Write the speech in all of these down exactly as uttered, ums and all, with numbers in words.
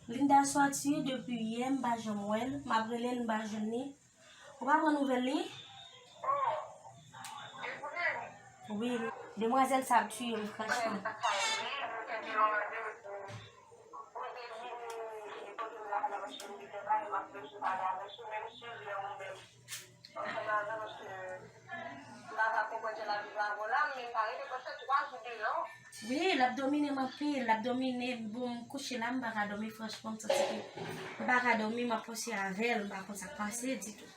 Linda sòti depi yè, m pa janm wè l. M ap rele l, m pa jwenn li. Ou pa pran nouvèl li? Wi, demwazèl sa ap tiye m, franchman. Wi, l ap domine m anpil, l ap domine m. Bon, m kouche la, m pa ka dòmi, franchman, m santi ke m pa ka dòmi, m ap panse avè l, m pa konn sa k pase ditou.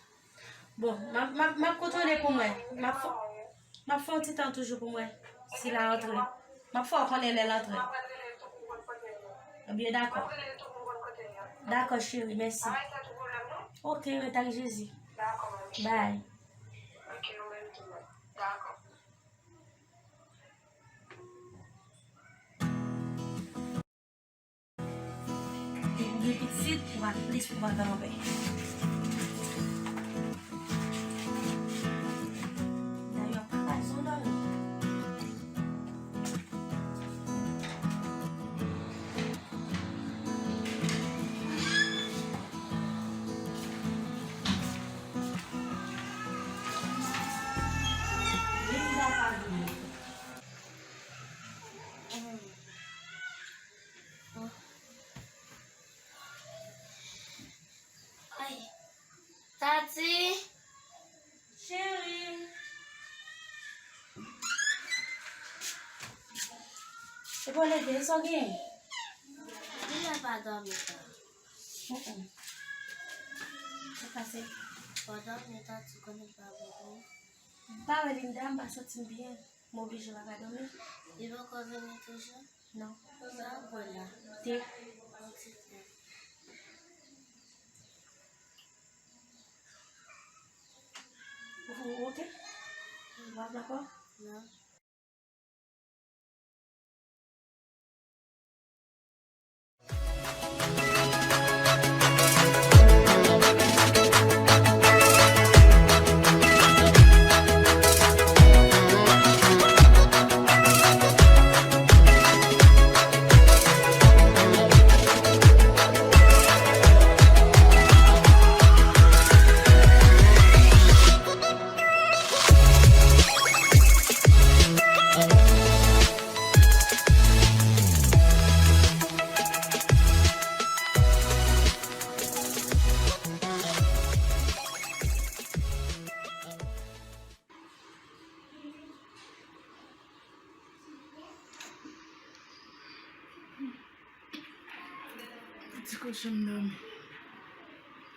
Bon, m ap, m ap, m ap kontwole pou mwen. M ap fè, m ap fè yon ti tan toujou pou mwen, si l a antre. M ap fè w konnen lè l antre. Ebyen, dakò. Dakò, cheri, mèsi. Ok, ret ak Jezi. Bye. Depi pitit, ou pa plis pou pa kanpe. Dayè, papa, son dòmi. Ay. Tati. Cheri. E pa leve, sa w genyen? Li la pa dòmi, ta. Mm, mm. Sa pase? Pa dòmi, Tati, konnen pa bon. M pa wè Linda, m pa santi m byen. M oblije pa ka dòmi. Li poko vini toujou? Non. Sa w bwè la? Te. Yon ti te. Ou, ou oke? Ou pa dakò? Non. Ti kochon m dòmi.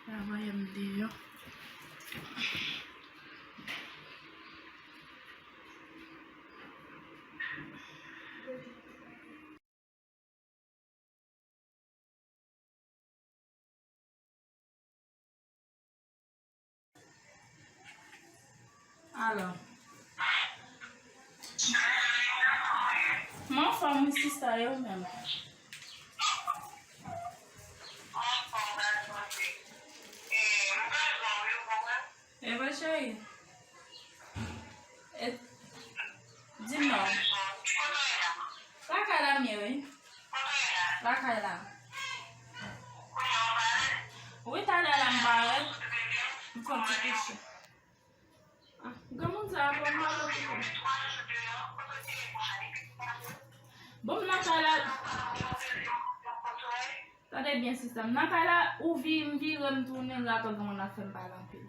Travay m deyò. Alò. M anfòm wi sista, e ou menm? E vre cheri. E, di m non. Lakay la m ye wi. Lakay la. Wi, talè la m parèt. M fè yon ti kouche. Ah, granmoun sa a pran mal okipe. Bon, m nan kay la. Tande byen, sista. M nan kay la, ou vi-, m vire, m tounen, rapò granmoun nan fè m pale anpil.